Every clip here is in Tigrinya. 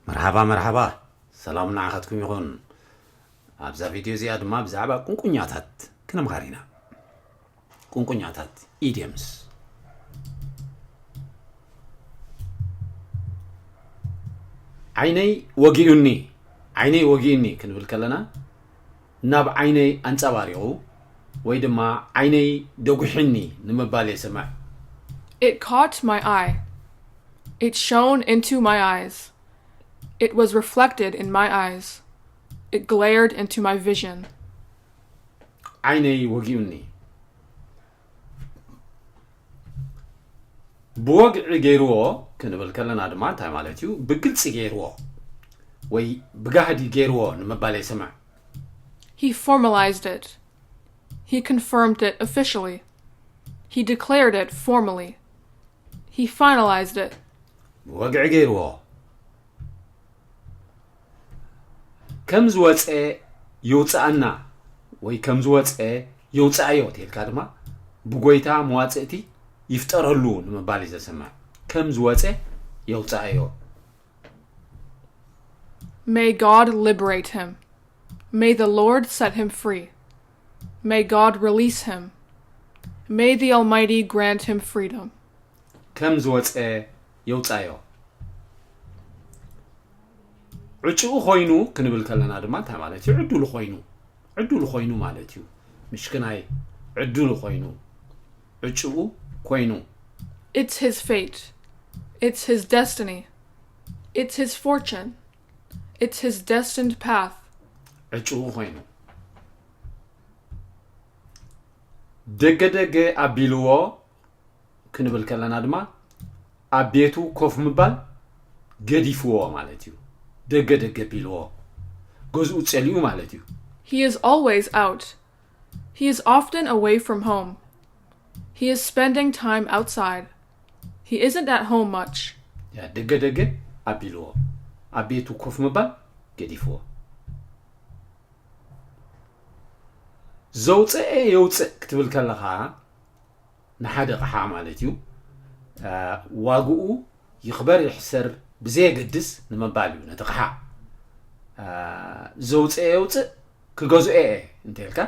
መርሓባ መርሓባ፣ ሰላም ንዓኻትኩም ይኹን። ኣብዛ ቪድዮ እዚኣ ድማ ብዛዕባ ቁንቁኛታት ክነምሃር ኢና። ቁንቁኛታት፣ ኢድየምስ። ዓይነይ ወጊኡኒ፣ ዓይነይ ወጊኡኒ ክንብል ከለና ናብ ዓይነይ ኣንጸባሪቑ ወይ ድማ ዓይነይ ደጒሕኒ ንምባል የስምዕ። It caught my eye. It shone into my eyes. It was reflected in my eyes. It glared into my vision. ዓይነይ ወጊኡኒ። ብወግዒ ገይርዎ ክንብል ከለና ድማ እንታይ ማለት እዩ? ብግልፂ ገይርዎ ወይ ብጋህዲ ገይርዎ ንምባል የስምዕ። He formalized it. He confirmed it officially. He declared it formally. He finalized it. ብወግዒ ገይርዎ። ከም ዝወፀ የውፅኣና ወይ ከም ዝወፀ የውፅኣዮ ተልካ ድማ ብጎይታ መዋፅእቲ ይፍጠረሉ ንምባል እዩ ዘስምዕ። ከም ዝወፀ የውፅኣዮ። May God liberate him. May the Lord set him free. May God release him. May the Almighty grant him freedom. ከም ዝወፀ የውፃዮ። ዕጭኡ ኮይኑ ክንብል ከለና ድማ እንታይ ማለት እዩ? ዕድሉ ኮይኑ፣ ዕድሉ ኮይኑ ማለት እዩ። ምሽክናይ ዕድሉ ኮይኑ፣ ዕጭኡ ኮይኑ። It's his fate. It's his destiny. It's his fortune. It's his destined path. ዕጭኡ ኮይኑ። ደገ ደገ ኣቢልዎ ክንብል ከለና ድማ ኣብ ቤቱ ኮፍ ምባል ገዲፍዎ ማለት እዩ። ደገ ደገ ቢልዎ፣ ገዝኡ ጸሊኡ ማለት እዩ። He is always out. He is often away from home. He is spending time outside. He isn't at home much. ያ ደገ ደገ ኣቢልዎ፣ ኣብ ቤቱ ኮፍ ምባል ገዲፍዎ። ዘውፅአ የውፅእ ክትብል ከለኻ ንሓደ ኣቕሓ ማለት እዩ። ዋግኡ ይኽበር ይሕሰር ብዘየገድስ ንምባል እዩ። ነቲ ኣቕሓ ዘውፅአ የውፅእ ክገዝኦ እየ እንተልካ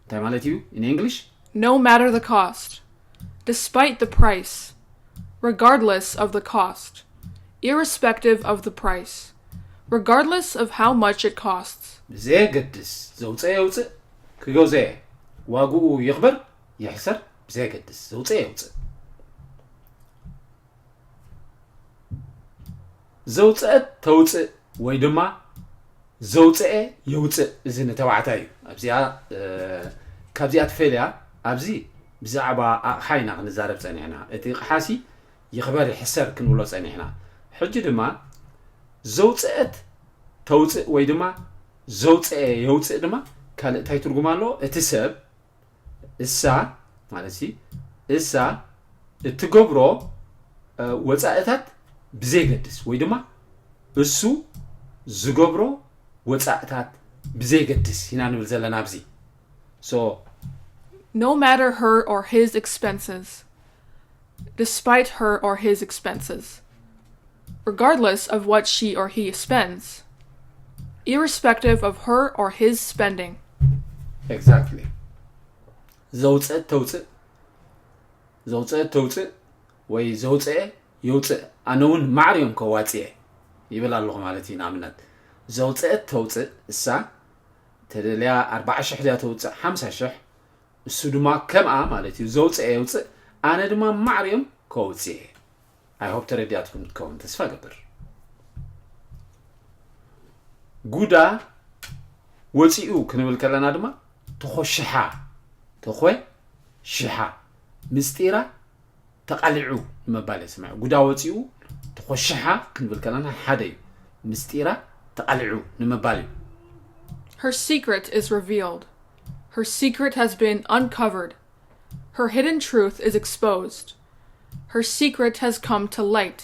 እንታይ ማለት እዩ? In English? No matter the cost, despite the price, regardless of the cost, irrespective of the price, regardless of how much it costs. ብዘየገድስ ዘውፅአ የውፅእ ክገዝኦ እየ። ዋግኡ ይኽበር ይሕሰር ብዘየገድስ ዘውፅአ የውፅእ። ዘውፅአት ተውፅእ ወይ ድማ ዘውፅአ የውፅእ። እዚ ንተባዕታይ እዩ። ኣብዚኣ ካብዚኣ ትፈልያ። ኣብዚ ብዛዕባ ኣቕሓ ኢና ክንዛረብ ፀኒሕና። እቲ ኣቕሓሲ ይኽበር ይሕሰር ክንብሎ ፀኒሕና። ሕጂ ድማ ዘውፅአት ተውፅእ ወይ ድማ ዘውፅአ የውፅእ ድማ ካልእ እንታይ ትርጉም ኣለዎ? እቲ ሰብ እሳ ማለት ሲ እሳ እትገብሮ ወፃእታት ብዘይገድስ ወይ ድማ እሱ ዝገብሮ ወፃእታት ብዘይገድስ ኢና ንብል ዘለና ኣብዚ። So No matter her or his expenses, despite her or his expenses, regardless of what she or he spends, irrespective of her or his spending. Exactly. ዘውፅአት ተውፅእ፣ ዘውፅአት ተውፅእ ወይ ዘውፅአ የውፅእ። ኣነ እውን ማዕር እዮም ከዋፅየ ይብል ኣለኹ ማለት እዩ። ንኣብነት ዘውፅአት ተውፅእ እሳ ተደልያ ኣርባዓ ሽሕ ድያ ተውፅእ ሓምሳ ሽሕ፣ እሱ ድማ ከምኣ ማለት እዩ። ዘውፅአ የውፅእ፣ ኣነ ድማ ማዕር እዮም ከውፅየ። I hope ተረዲኣትኩም ክትከውን ተስፋ ገብር። ጉዳ ወፂኡ ክንብል ከለና ድማ ተኾሽሓ፣ ተኾ ሽሓ ምስጢራ ተቓሊዑ ንምባል የስምዕ። ጉዳ ወፂኡ ተኾሽሓ ክንብል ከለና ሓደ እዩ። ምስጢራ ተቓሊዑ ንምባል እዩ። Her secret is revealed. Her secret has been uncovered. Her hidden truth is exposed. Her secret has come to light.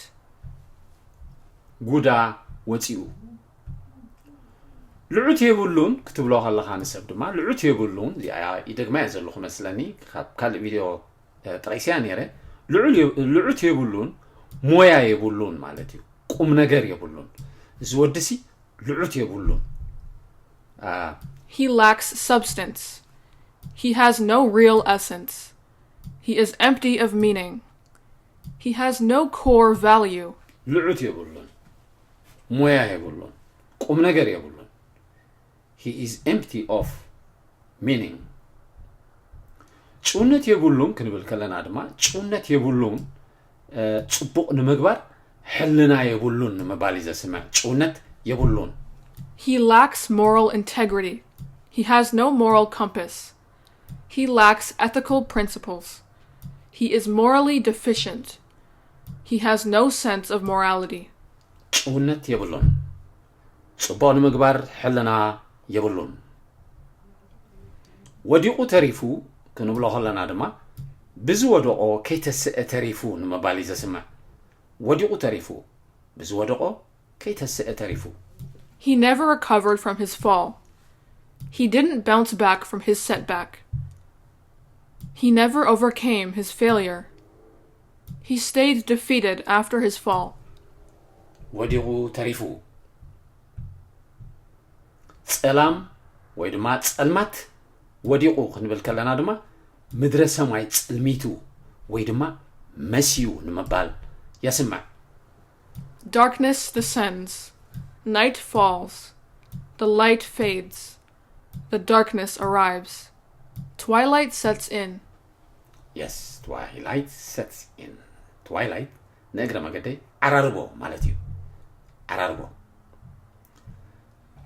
ጉዳ ወፂኡ። ልዑት የብሉን ክትብሎ ከለኻ ንሰብ ድማ ልዑት የብሉን፣ እዚኣ ይደግማ እየ ዘለኹ መስለኒ፣ ካብ ካልእ ቪድዮ ጠቒሰያ ነይረ። ልዑት የብሉን፣ ሞያ የብሉን ማለት እዩ። ቁም ነገር የብሉን። እዚ ወዲ ሲ ልዑት የብሉን። He lacks substance. He has no real essence. He is empty of meaning. He has no core value. ልዑት የብሉን፣ ሞያ የብሉን፣ ቁም ነገር የብሉን። He is empty of meaning. ጭውነት የብሉን ክንብል ከለና ድማ ጭውነት የብሉን፣ ጽቡቕ ንምግባር ሕልና የብሉን ንምባል እዩ ዘስምዕ። ጭውነት የብሉን። He lacks moral integrity. He has no moral compass. He lacks ethical principles. He is morally deficient. He has no sense of morality. ጭውነት የብሉን። ጽቡቕ ንምግባር ሕልና የብሉን። ወዲቑ ተሪፉ ክንብሎ ከለና ድማ ብዝወደቖ ከይተስአ ተሪፉ ንምባል እዩ ዘስምዕ። ወዲቑ ተሪፉ፣ ብዝወደቖ ከይተስአ ተሪፉ። He never recovered from his fall. He didn't bounce back from his setback. He never overcame his failure. He stayed defeated after his fall. ወዲቑ ተሪፉ። ጸላም ወይ ድማ ጸልማት ወዲቑ ክንብል ከለና ድማ ምድረ ሰማይ ጽልሚቱ ወይ ድማ መስዩ ንምባል የስምዕ። Darkness descends. Night falls. The light fades. The darkness arrives. Twilight sets in. Yes, twilight sets in. Twilight ንእግረ መገደይ ዓራርቦ ማለት እዩ። ዓራርቦ።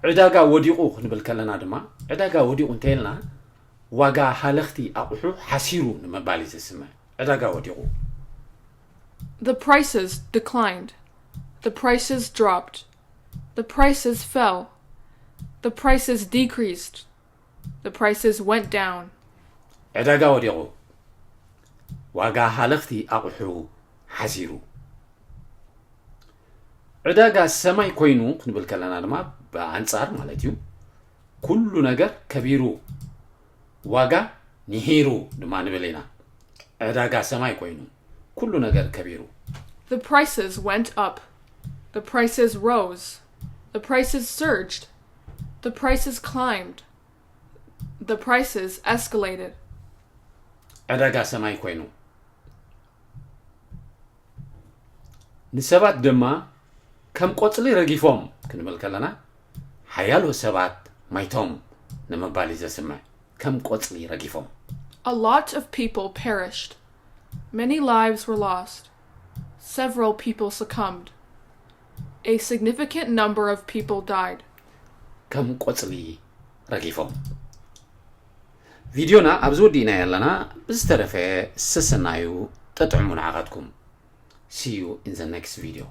ዕዳጋ ወዲቑ ክንብል ከለና ድማ ዕዳጋ ወዲቑ እንተይልና ዋጋ ሃለኽቲ ኣቑሑ ሓሲሩ ንምባል እዩ ዘስምዕ። ዕዳጋ ወዲቑ። The prices declined. The prices dropped. The prices fell. The prices decreased. The prices went down. ዕዳጋ ወዲቑ። ዋጋ ሃለኽቲ ኣቑሑ ሓሲሩ። ዕዳጋ ሰማይ ኮይኑ ክንብል ከለና ድማ ብኣንጻር ማለት እዩ። ኩሉ ነገር ከቢሩ፣ ዋጋ ንሂሩ ድማ ንብል ኢና። ዕዳጋ ሰማይ ኮይኑ ኩሉ ነገር ከቢሩ። The prices went up. The prices rose. The prices surged. The prices climbed. The prices escalated. ዕዳጋ ሰማይ ኮይኑ ንሰባት ድማ ከም ቆጽሊ ረጊፎም ክንብል ከለና ሓያሎ ሰባት ማይቶም ንምባል እዩ ዘስምዕ። ከም ቆጽሊ ረጊፎም። A lot of people perished. Many lives were lost. Several people succumbed. A significant number of people died. ከም ቆጽሊ ረጊፎም። ቪድዮና ኣብዚ ወዲእና ኣለና። ብዝተረፈ ሰሰናዩ ጠጥዕሙ ንዓኻትኩም። See you in the next video.